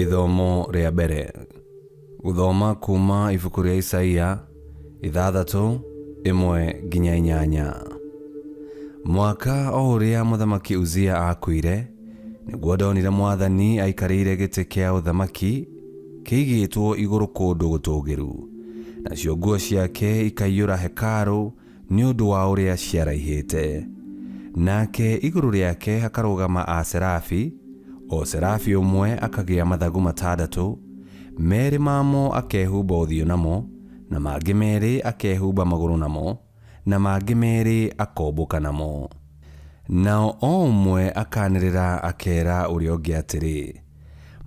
Ithomo rĩa mbere. Gũthoma kuma ibuku rĩa Isaia 6:1-8. Mwaka o ũrĩa mũthamaki Uzia aakuire, nĩguo ndonire Mwathani aikarĩire gĩtĩ kĩa ũthamaki kĩigĩtwo igũrũ kũndũ gũtũũgĩru, nacio nguo ciake ikaiyũra hekarũ nĩ ũndũ wa ũrĩa ciaraihĩte. Nake igũrũ rĩake hakarũgama aserafi, o serafi ũmwe akagĩa mathagu matandatũ, merĩ mamo akehumba ũthiũ namo, na mangĩ merĩ akehumba magũrũ namo, na mangĩ merĩ akombũka namo. Nao o ũmwe akaanĩrĩra akeera ũrĩa ũngĩ atĩrĩ,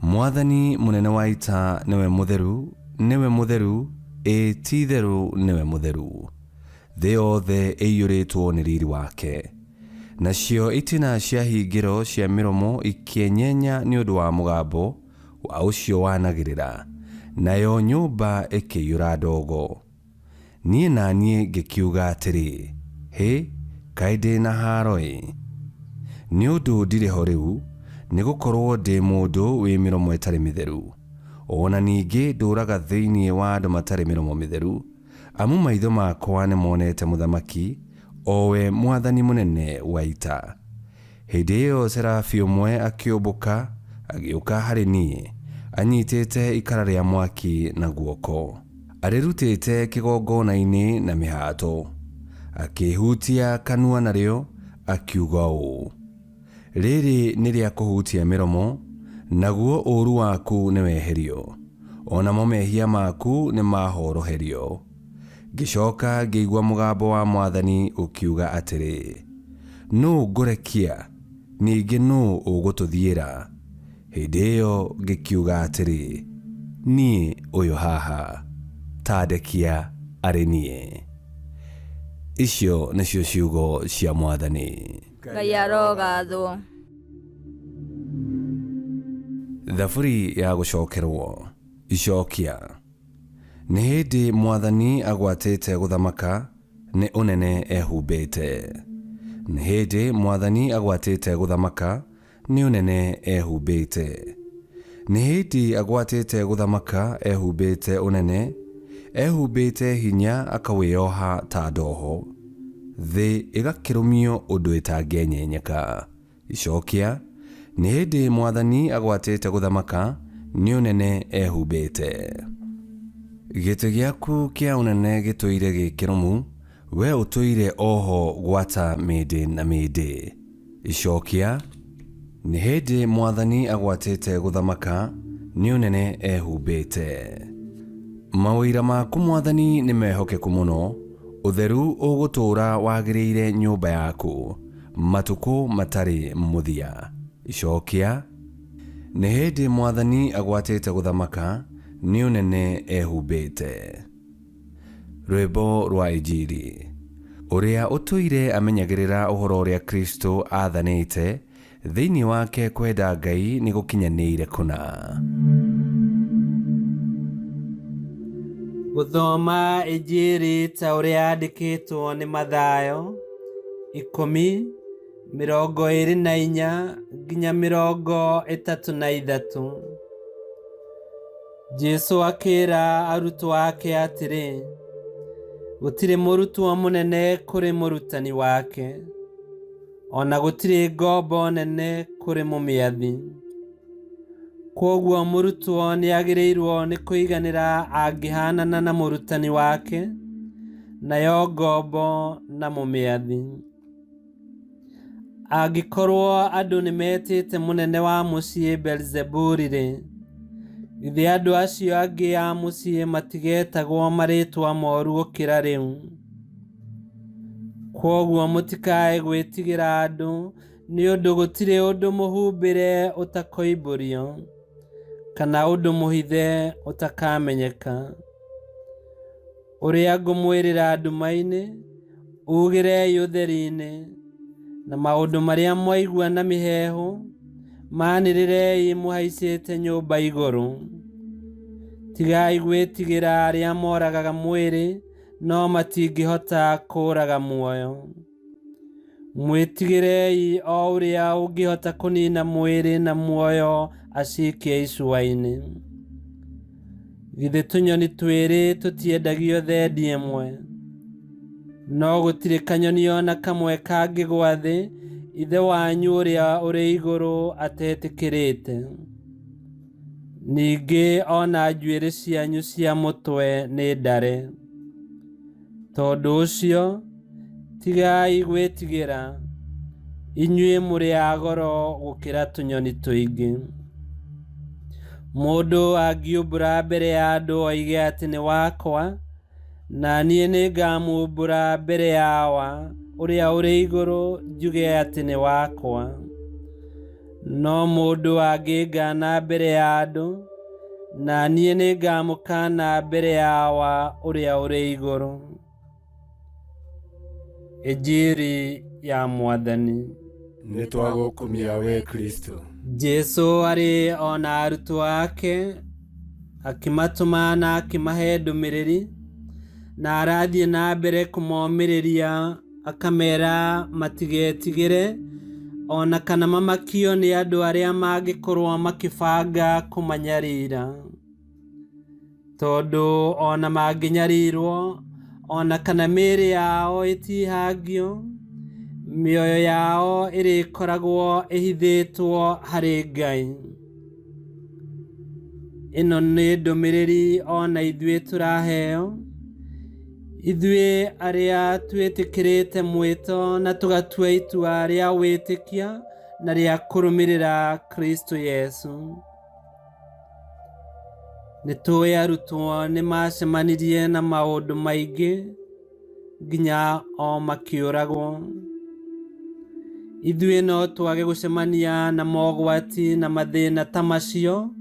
Mwathani mũnene wa ita nĩwe mũtheru, nĩwe mũtheru, ĩĩ ti-itherũ nĩwe mũtheru. Thĩ yothe ĩiyũrĩtwo nĩ riri wake. Nacio itina cia hingĩro cia mĩromo ikĩenyenya nĩ ũndũ wa mũgambo wa ũcio wanagĩrĩra, nayo nyũmba ĩkĩiyũra ndogo. Niĩ na niĩ ngĩkiuga atĩrĩ, Hĩ, kaĩ ndĩ na haaro-ĩ! Nĩ ũndũ ndirĩ ho rĩu, nĩ gũkorũo ndĩ mũndũ wĩ mĩromo ĩtarĩ mĩtheru, o na ningĩ ndũũraga thĩinĩ wa andũ matarĩ mĩromo mĩtheru, amu maitho makwa nĩmonete Mũthamaki, o we Mwathani Mũnene wa ita. Hĩndĩ ĩyo serafi ũmwe akĩũmbũka agĩũka harĩ niĩ, anyitĩte ikara rĩa mwaki na guoko. Arĩrutĩte kĩgongona-inĩ na mĩhato. Akĩĩhutia kanua narĩo, akiuga ũũ, Rĩrĩ nĩ rĩa kũhutia mĩromo, naguo ũũru waku nĩweherio, o namo mehia maku nĩmahoroherio. Ngĩcoka ngĩigua mũgambo wa Mwathani ũkiuga atĩrĩ, Nũũ ngũrekia? Ningĩ nũũ ũgũtũthiĩra? Hĩndĩ ĩyo ngĩkiuga atĩrĩ, Niĩ ũyũ haha, ta ndekia arĩ niĩ. Icio nĩcio ciugo cia Mwathani. Ngai arogathwo. Thaburi ya gũcokerwo. Icokia. Nĩ hĩndĩ Mwathani agwatĩte gũthamaka, nĩ ũnene ehumbĩte. Nĩ hĩndĩ Mwathani agwatĩte gũthamaka, nĩ ũnene ehumbĩte. Nĩ hĩndĩ agwatĩte gũthamaka ehumbĩte ũnene, ehumbĩte hinya akawĩoha ta ndoho. Thĩ ĩgakĩrũmio ũndũ ĩtangĩenyenyeka. Icokia, Nĩ hĩndĩ Mwathani agwatĩte gũthamaka, nĩ ũnene ehumbĩte. Gĩtĩ gĩaku kĩa ũnene gĩtũire gĩ kĩrũmu, wee ũtũire o ho gwata mĩndĩ na mĩndĩ. Icokia, Nĩ hĩndĩ Mwathani agwatĩte gũthamaka, nĩ ũnene ehumbĩte. Maũira maku Mwathani nĩ mehokeku mũno, ũtheru ũgũtũũra wagĩrĩire nyũmba yaku matukũ matarĩ mũthia. Icokia, Nĩ hĩndĩ Mwathani agwatĩte gũthamaka, nĩ ũnene ehumbĩte. Rwĩmbo rwa Injiri. Ũrĩa ũtũire amenyagĩrĩra ũhoro ũrĩa Kristo aathanĩte, thĩinĩ wake kwenda Ngai nĩ gũkinyanĩire kũna. Gũthoma Injiri ta ũrĩa yandĩkĩtwo nĩ Mathayo 10:24 nginya 33. Jesũ akĩĩra arutwo ake atĩrĩ, Gũtirĩ mũrutwo mũnene kũrĩ mũrutani wake, o na gũtirĩ ngombo nene kũrĩ mũmĩathi. Kwoguo mũrutwo nĩ agĩrĩirwo nĩ kũiganĩra angĩhaanana na mũrutani wake, nayo ngombo na mũmĩathi. Angĩkorwo andũ nĩmetĩte mũnene wa mũciĩ Beelizebuli-rĩ, githĩ andũ acio angĩ a mũciĩ matigetagwo marĩĩtwa moru gũkĩra rĩu? Kwoguo mũtikae gwĩtigĩra andũ, nĩ ũndũ gũtirĩ ũndũ mũhumbĩre ũtakoimbũrio, kana ũndũ mũhithe ũtakamenyeka. Ũrĩa ngũmwĩrĩra nduma-inĩ, ugĩrei ũtheri-inĩ, na maũndũ marĩa mwaigua na mĩheehũ, maanĩrĩrei mũhaicĩte nyũmba igũrũ. Tigai gwĩtigĩra arĩa moragaga mwĩrĩ, no matingĩhota kũũraga muoyo. Mwĩtigĩrei o ũrĩa ũngĩhota kũniina mwĩrĩ na muoyo acikie icua-inĩ. Githĩ tũnyoni twĩrĩ tũtiendagio thendi ĩmwe? No gũtirĩ kanyoni o na kamwe kangĩgwa thĩ Ithe wanyu ũrĩa ũrĩ igũrũ atetĩkĩrĩte. Ningĩ o na njuĩrĩ cianyu cia mũtwe nĩ ndare. Tondũ ũcio, tigai gwĩtigĩra, inyuĩ mũrĩ a goro gũkĩra tũnyoni tũingĩ. Mũndũ angiumbũra mbere ya andũ oige atĩ nĩ wakwa, na niĩ nĩngamumbũra mbere ya Awa ũrĩa ũrĩ igũrũ njuge atĩ nĩ wakwa. No mũndũ angĩngaana mbere ya andũ, na niĩ nĩngamũkaana mbere ya Awa ũrĩa ũrĩ igũrũ. Injiri ya Mwathani. Nĩ twagũkumia we Kristo. Jesu arĩ o na arutwo ake akĩmatũma na akĩmahe ndũmĩrĩri, na arathiĩ na mbere kũmomĩrĩria akamera matigetigĩre o na kana mamakio nĩ andũ arĩa mangĩkorwo makĩbanga kũmanyarira. Tondũ o na mangĩnyarirwo, o na kana mĩĩrĩ yao ĩtihangio, mĩoyo yao ĩrĩkoragwo ĩhithĩtwo harĩ Ngai. Ĩno nĩ ndũmĩrĩri o na ithuĩ tũraheo, ithuĩ arĩa twĩtĩkĩrĩte mwĩto na tũgatua itua rĩa wĩtĩkia na rĩa kũrũmĩrĩra Kristo Yesu. Nĩ tũĩ arutwo nĩ macemanirie na maũndũ maingĩ nginya o makĩũragwo. Ithuĩ no twage gũcemania na mogwati na mathĩna ta macio,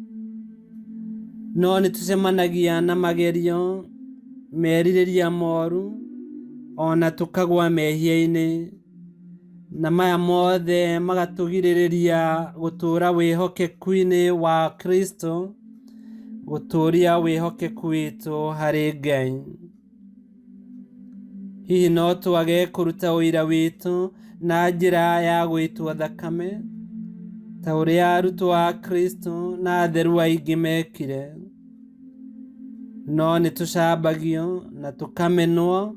no nĩ tũcemanagia na magerio, merirĩria moru, ona tũkagwa mehia-inĩ, na maya mothe magatũgirĩrĩria gũtũũra wĩhokeku-inĩ wa Kristo, gũtũũria wĩhokeku witũ harĩ Ngai. Hihi no twage kũruta ũira witũ na njĩra ya gũitwo thakame, ta ũrĩa arutwo a Kristo na atheru aingĩ mekire. No nĩ tũcambagio na tũkamenwo,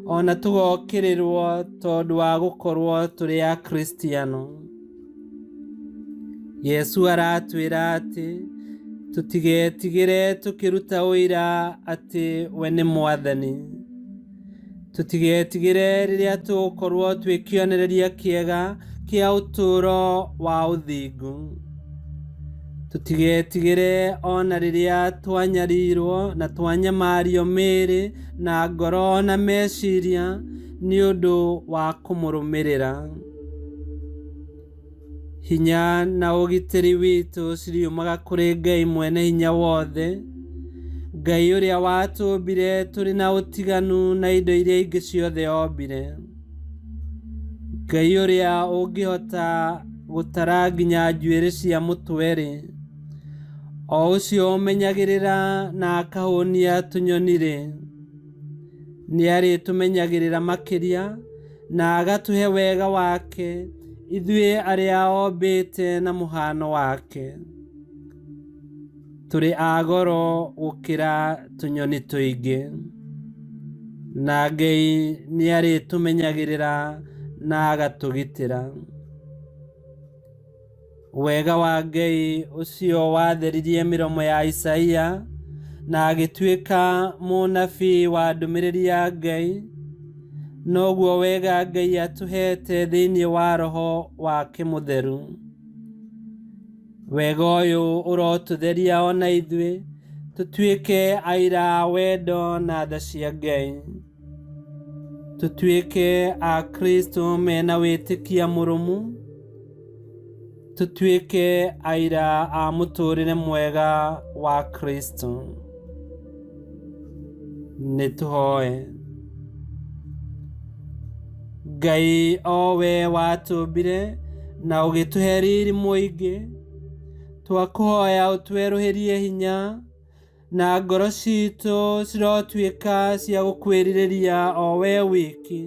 o na tũgokĩrĩrwo tondũ wa gũkorwo tũrĩ Akristiano. Yesu aratwĩra atĩ tũtigetigĩre tũkĩruta ũira atĩ we nĩ Mwathani. Tũtigetigĩre rĩrĩa tũgũkorwo twĩ kĩonereria kĩega kĩa ũtũũro wa ũthingu. Tũtigetigĩre o na rĩrĩa twanyarirwo na twanyamario mĩĩrĩ na ngoro na meciria nĩ ũndũ wa kũmũrũmĩrĩra. Hinya na ũgitĩri witũ ciriumaga kũrĩ Ngai mwene hinya wothe, Ngai ũrĩa watũmbire tũrĩ na ũtiganu na indo iria ingĩ ciothe ombire. Ngai ũrĩa ũngĩhota gũtara nginya njuĩrĩ cia mũtwe-rĩ, o ũcio ũmenyagĩrĩra na akahũnia tũnyoni-rĩ, nĩ arĩtũmenyagĩrĩra makĩria na agatũhe wega wake ithuĩ arĩa ombĩte na mũhano wake. Tũrĩ a goro gũkĩra tũnyoni tũingĩ, na Ngai nĩ arĩtũmenyagĩrĩra na agatũgitĩra. Wega wa Ngai ũcio watheririe mĩromo ya Isaia na agĩtuĩka mũnabii wa ndũmĩrĩri ya Ngai, noguo wega Ngai atũhete thĩinĩ wa Roho wake Mũtheru. Wega ũyũ ũrotũtheria o na ithuĩ tũtuĩke aira a wendo na tha cia Ngai. Tũtuĩke a Kristo mena wĩtĩkia mũrũmu, tũtuĩke aira a mũtũũrĩre mwega wa Kristo. Nĩ tũhoe. Ngai o we watũmbire na ũgĩtũhe riri mũingĩ, twakũhoya ũtwerũhĩrie hinya na ngoro citũ cirotuĩka cia gũkwĩrirĩria o we wiki,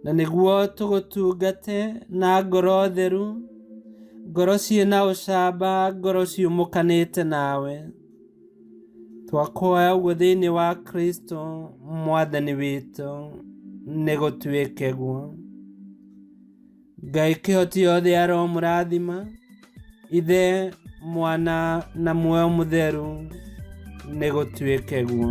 na nĩguo tũgũtungate na ngoro theru, Ngoro ciĩna ũcamba, ngoro ciũmũkanĩte nawe. Twakũhoya ũguo thĩinĩ wa Kristo Mwathani witũ, nĩ gũtuĩke guo. Ngai kĩhoti yothe aromũrathima, Ithe, Mwana na Muoyo Mũtheru, nĩ gũtuĩke guo.